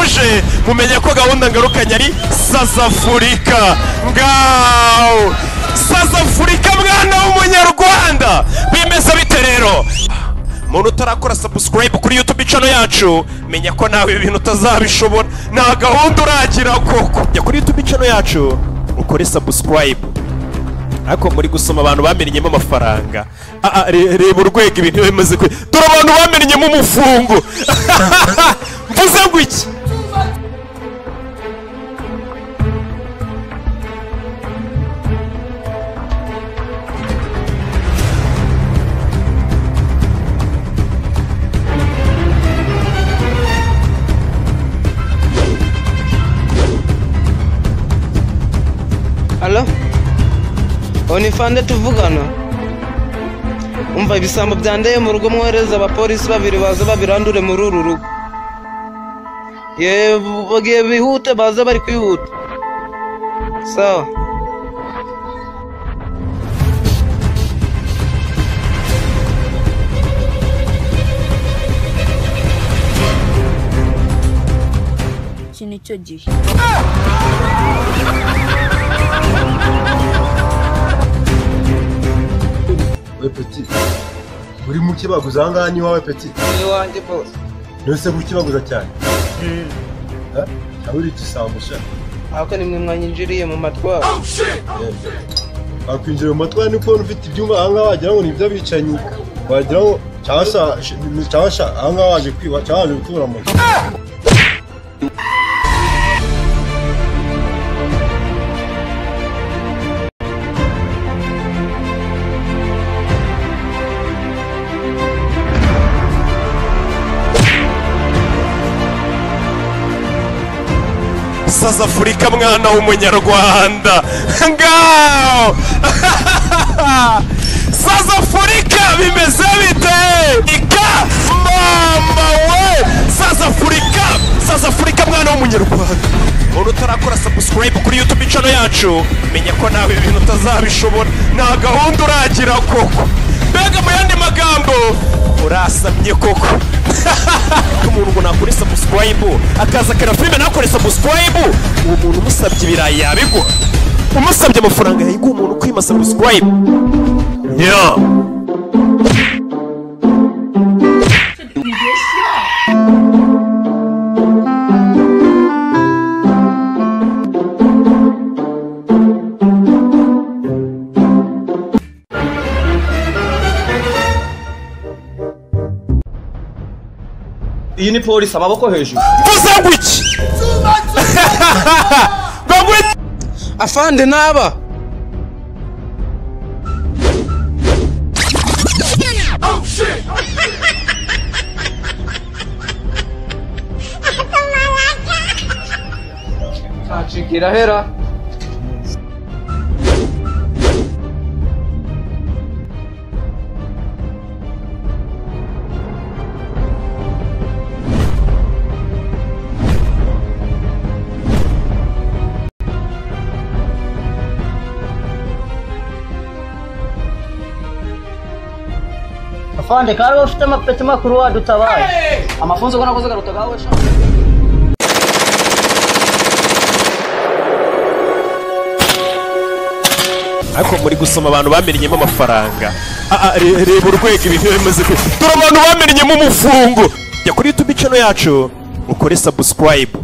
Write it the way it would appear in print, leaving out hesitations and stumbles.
Ntuje mumenye ko gahunda ngarukanye ari Sazafurika. Ngaho Sazafurika mwana w'umunyarwanda, bimeze bite rero? Muntu utarakora subscribe kuri YouTube channel yacu, menya ko nawe ibintu utazabishobora, nta gahunda uragira koko. Jya kuri YouTube channel yacu ukore subscribe. Ariko muri gusoma abantu bamenyemo amafaranga. Reba urwego ibintu bimeze kwe. Dore abantu bamenyemo umufungo. Mvuze ngo iki? Alo? Onifande tuvugana. Umva ibisambo byandeye mu rugo, mwohereza abapolisi babiri baza babirandure muri uru rugo. Ye bagiye bihute, baza bari kwihuta. Sawa. Iki nicyo gihe. We petit, uri mu kibaguza aha ngaha ni iwawe petit? Ni iwanjye boss. None mu kibaguza cyane? Cyangwa uri igisambo sha? Ahubwo nimwe mwanyinjiriye mu matwara. Bakwinjira mu matwara ni kubona ufite ibyumba aha ngaha wagira ngo ni iby'abicanyi. Wagira ngo cyangwa sha aha ngaha waje kwiba cyangwa waje gutura amazu. Sazafurika mwana w'umunyarwanda. Ngaho Sazafurika bimeze bite? Ika mama we Sazafurika, Sazafurika mwana w'umunyarwanda. Muntu utarakora subscribe kuri YouTube channel yacu, menya ko nawe ibintu utazabishobora, nta gahunda uragira koko. Mbega mu yandi magambo urasamye koko. Umuntu ngo nakore subscribe akaza akara filime nakore subscribe, uwo muntu umusabye ibirayi yabigura, umusabye amafaranga yayiguha umuntu kwima subscribe. Yeah. Iyi ni polisi, amaboko hejuru. Mvuze ngo iki? Afande naba. Oh shit. Acikira hera. Afande kari ufite amapeti makuru wadutabaye. Amafunzo ko nakoze garuta gawe sha. Ariko muri gusoma abantu bamenyemo amafaranga. Reba urwego ibintu bimeze kwe. Dore abantu bamenyemo umufungo. Jya kuri YouTube channel yacu ukore subscribe.